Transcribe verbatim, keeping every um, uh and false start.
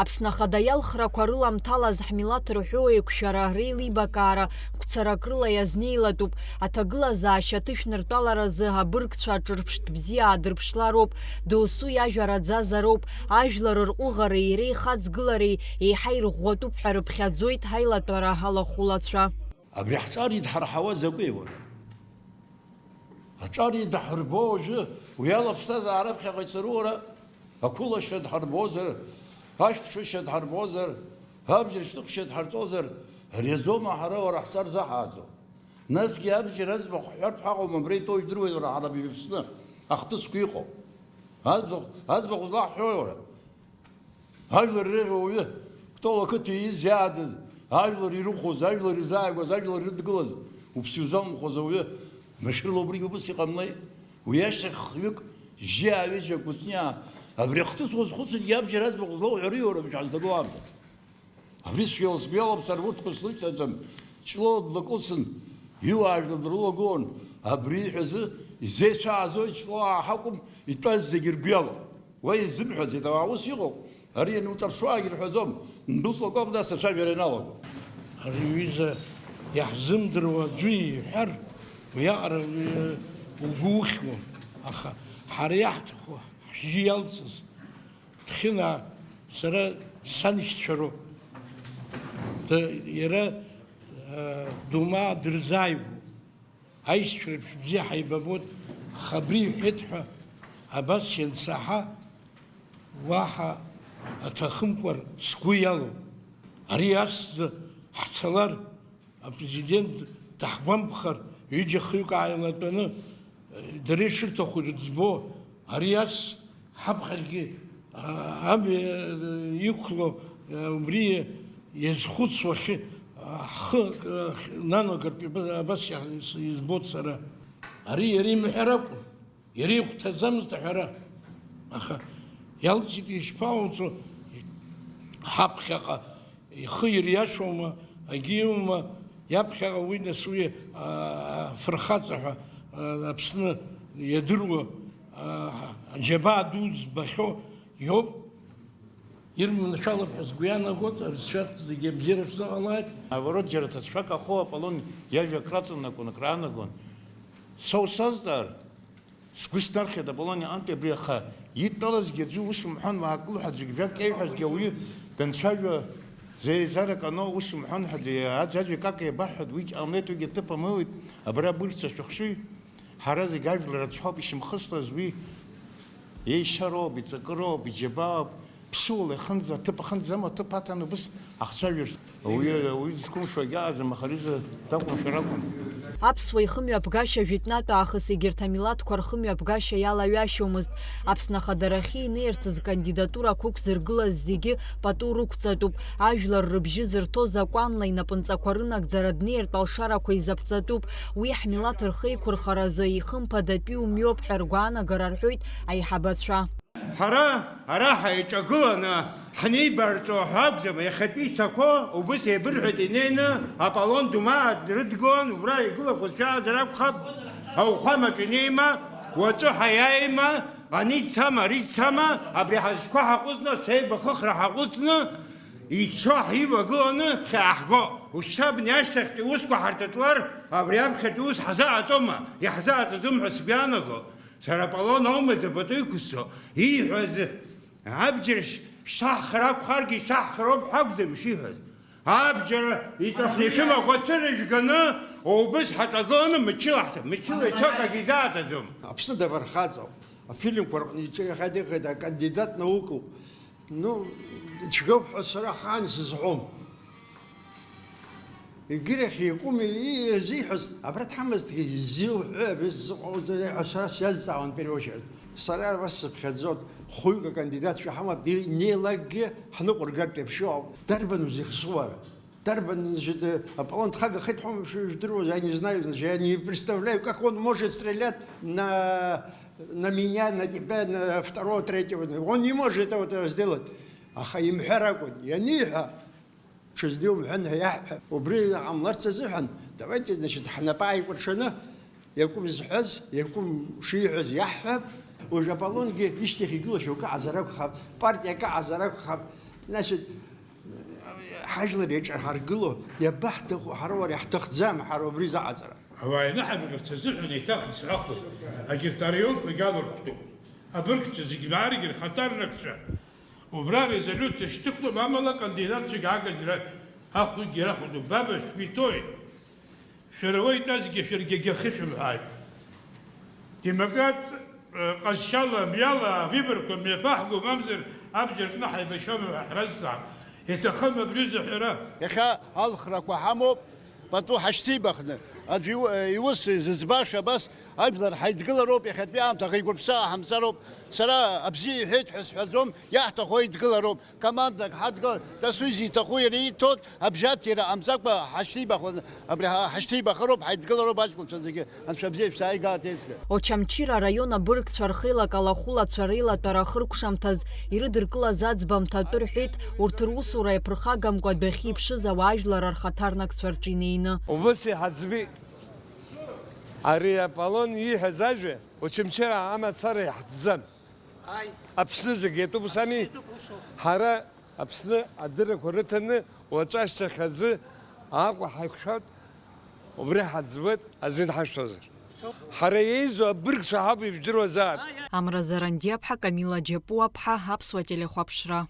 Аԥсны Ахада иалхрақәа рыламҭалаз ҳмилаҭ рҳәоу еиқәшәара реилибакаара гәцарак рыла иазнеилатәуп. Аҭагылазаашьа аҭышәныртәаларазы абыргцәа аҿырԥштә бзиа аадырԥшлароуп, досу иажәа раӡазароуп, ажәлар рҟәыӷареи иреихаҵгылареи еиҳа ирӷәӷәатәуп ҳәа рыԥхьаӡоит ҳаилатәара алахәылацәа. Абри ҳҿар идҳарҳауа закәи, уара? Аҿар идҳарбо уажәы, уи ала аԥсҭазаара аԥхьаҟа ицару, уара? Ақәылашьа дҳарбозар, ашәҭшәышьа дҳарбозар, абџьар шьҭыхшьа дҳарҵозар, ари азоума ҳара, уара, ҳҿар заҳааӡо? Насгьы абџьар аӡбахә ҳҳәартә ҳаҟоума, абра итәоу ижәдыруеит, уара, ҳара абри Аԥсны ахҭысқәа иҟоу. Аӡбахә, аӡбахә злаҳҳәои, уара? Ажәлар иреиӷьу ауаҩы, Кәтол ақыҭа ииз иааӡаз, ажәлар ирыхәоз, ажәлар ирзааигәаз, ажәлар ирыдгылаз, уԥсы иузалымхуаз ауаҩы, машәырла убригьы убыс иҟамлеи? Уи ашьҭахь хҩык, жьиаа, ҩыџьа, кәыҵниаа, абри ахҭыс уазхәыцыргьы абџьар аӡбахә злоуҳәари, уара, бжьаҳзҭагылоу аамҭаҿ? Абри сгәы иалоуп, сара урҭқәа слышьҭаӡам, Ҷлоу длакылсын, иуаажәлар дрылагылон, абри ииҳәазы изеицәааӡои, Ҷлоу ҳакәым, итәаз зегьы ргәы иалоуп. Уа изымҳәаӡеит, ауаа ус иҟоуп. Ари иануҿаԥшуаагьы рҳәаӡом, Нбыҵ Лакоба нас ацәажәара ианалаго. Ари аҩыза иаҳзымдыруа аӡәы иҳәар, уиаҟара угәы ухьуам, аха ҳара иаҳҭаху ҳжьы иалҵыз, Дхьынаа, сара саншьцәа роуп. Д-, иара, а, Думаа дырзааигәоуп. Аишьцәа реиԥш бзиа ҳаибабоит, аха абри иҳәеит ҳәа абас иансаҳа, уаҳа аҭахымкәар сгәы иалоуп. Ари асӡа ҳцалар, апрезидент даҳгәамԥхар, ҩыџьа-хҩык ааилатәаны, дара ишырҭаху ирыӡбо, ари ас ҳаԥхьаргьы, а, амҩа иқәло, а, убри иазхәыцуа хьы-, а, ҳхы, а, нанагартә иба-, абас иа-, избоит сара. Ари иара имҳәар акәын, иара ихәҭаӡамызт аҳәара. Аха иалҵит, ишԥалҵо, ҳаԥхьаҟа ихы ириашоума, агьиума, иаԥхьаҟа уи нас уи, а, афырхаҵа ҳәа, а, Аԥсны иадыруа, а, аџьабаа ду збахьоу иоуп. Ирманшәалап ҳәа сгәы иаанагоит, арысшәа зегьы абзиара шәзыҟалааит. Наоборот, џьара ҭацәак ахоу Аполлон иажәа краҵанакуан, краанагон. Са усазҵаар, сгәы снархьит Аполлон иҟынтәи абри, аха идтәалазгьы аӡәы ус умҳәан, уаакыл ҳәа аӡәгьы жәак иеиҳәазгьы ауаҩы данцәажәо, зеизарак ану, ус умҳәан ҳәа аӡәы, аӡәы, аӡәы акака иабаҳҳәоит, уигь ҟамлеит, уигь аҭыԥ амоуит, абра абыргцәа шәыхшыҩ. Ҳара зегь ажәлар рацәоуп, ишьамхысла зуи. Еишьароуп, иҵакыроуп, иџьабаауп, ԥсыуала ихынӡа, аҭыԥ ахынӡам, аҭыԥ аҭаны убыс ҳахцәажәарц. Ауаҩы, ауаҩы дызқәымшәо агьаҟаӡам, аха ари изы дақәымшәар акәын. Аԥсуа ихымҩаԥгашьа жәытәнатә аахыс егьырҭ амилаҭқәа рхымҩаԥгашьа иалаҩашьомызт. Аԥсны ахадарахьы инеирц зкандидатурақәа ықәзыргылаз зегьы пату рықәҵатәуп. Ажәлар рыбжьы зырҭо закәанла инапынҵақәа рынагӡара днеиртә алшарақәа изаԥҵатәуп. Уи ҳмилаҭ рхеиқәырхаразы ихымԥадатәиу мҩоуп ҳәа ргәаанагара рҳәоит аиҳабацәа. Ҳара ара ҳаиҿагыланы ҳнеибарҵо ҳәа акәӡам, иахьатәи ицақәоу убыс еибырҳәеит, инеины Аполлон Думаа дрыдгылан, убра игылақәаз цәаазар акәхап, ауахәамаҿ инеима, уаҵәы ҳаиааима, ани дцама, ари дцама, абри ҳазқәа ҳаҟәыҵны, сеибахыхра ҳаҟәыҵны, ицо ҳивагыланы хьааҳго. Ушьҭа абни ашьҭахьтәи усқәа ҳарҭаҵлар, абри аԥхьатәи ус ҳзаҟаҵома, иаҳзаҟаҵаӡом ҳәа сгәы иаанаго. Сара Аполлон аума дзабатәу иқәысҵо, ииҳәаз абџьар ш-, шьҭаҳхыр акәхаргьы, ишаҳхроуп ҳәа акәӡам ишиҳәаз. Абџьар иҵәахны ишәымақәа цәырыжәганы, убыс ҳаҿагыланы мчыла ҳҭ-, мчыла ицо акагьы изааӡаӡом. Аԥсны давархаҵоуп. Афильмқәа рҟны иҿы иахьа дыҟеит акандидат наукоуп. Ну, ицәгьоуп ҳәа сара ахаан сызҳәом. Егьирахь иакәым изиҳәаз, абра дҳамазҭгьы изиуҳәои, абри ззыҟоуҵои ҳәа сара сиазҵаауан, в первую очередь. Сара абас сыԥхьаӡоит, хәҩык акандидатцәа ҳамоуп, инеилакгьы ҳныҟәыргартә еиԥш иҟоуп. Дарбан узихсуара? Дарбан, значит, э, Аполлон дхагахеит ҳәа умш-, жәдыруаз, я не знаю, значит, я не представляю, как он может стрелять на, на меня, на тебя, на второго, третьего. Он не может этого, этого сделать. Аха имҳәар акәын, ианиҳәа, ҽазны иумҳәан ҳәа иаҳҳәап. Убри ҟамларц азыҳәан, давайте, значит, ҳнапы ааикәыршаны, иакәым зҳәаз, иакәым шиҳәаз иаҳҳәап. Уажә Аполлонгьы ишьҭахь игыло шьоукы аҟазар акәхап, партиак аҟазар акәхап, Значит, ҳажәлар иаҿаҳаргыло иабаҳҭаху, ҳара уара иаҳҭахӡам, ҳара убри заҟаҵара. Ауаа иныҳабыргарц азыҳәан еиҭах исҳәахуеит, егьырҭ араионқәагьы алархәтәуп. Абыргцәа зегь рааргьы рхаҭарнакцәа убра арезолиуциа шьҭыхтәуп, амала акандидатцәагьы агагьра ахәгьы рахәатәуп. Баба, шәгәы иҭоуи? Шәара уа итәазгьы шәаргьы агьахьы шәымҳәааит. Демократ, э, ҟазшьала, мҩала, авыборқәа мҩаԥаҳго, мамзар абџьар кны ҳаибашьуама ҳәа ҳразҵаап. Иҭахым абри зыҳәара. Иахьа алхрақәа ҳамоуп, пату ҳашьҭибахны. Аӡә иу-, э, иус зыӡбаша абас ажәлар ҳаидгылароуп, иахьатәи аамҭа ахеиқәырԥсаа ҳамҵароуп. Сара абзиа иҳәеит ҳәа сҳәаӡом, иаҳҭаху аидгылароуп. Командак ҳадгылан, дасу изиҭаху иара ииҭон, абжьаҭира ҟамҵакәа ҳашьҭибахуан, абри ҳа-, ҳашьҭибахароуп, ҳаидгылароуп аҷкәынцәа зегьы, Анцәа бзиа шәзааигаат еизга. Очамчыра араион абыргцәа рхеилак алахәылацәа реилатәара ахыркәшамҭаз ирыдыркылаз аӡбамҭа атәы рҳәеит, урҭ русура иаԥырхагамкәа адәахьы иԥшыз ауаажәлар рхаҭарнакцәа рҿы инеины. Убыс иҳаӡбеит. Ари Аполлон ииҳәаз ажәа Очамчыра амацара иаҳтӡам. Аԥсны зегь иатәуп, ус ами? Ҳара Аԥсны адыррақәа рыҭаны, уаҵәашьҭахь аӡы Аҟәа ҳаиқәшәоит, убри ҳаӡбоит азин ҳашәҭозар. Ҳара еизо абыргцәа ҳауп, ижәдыруазаап. Амра Зарандиаԥҳа, Камила Џьапуаԥҳа, Аԥсуа телехәаԥшра.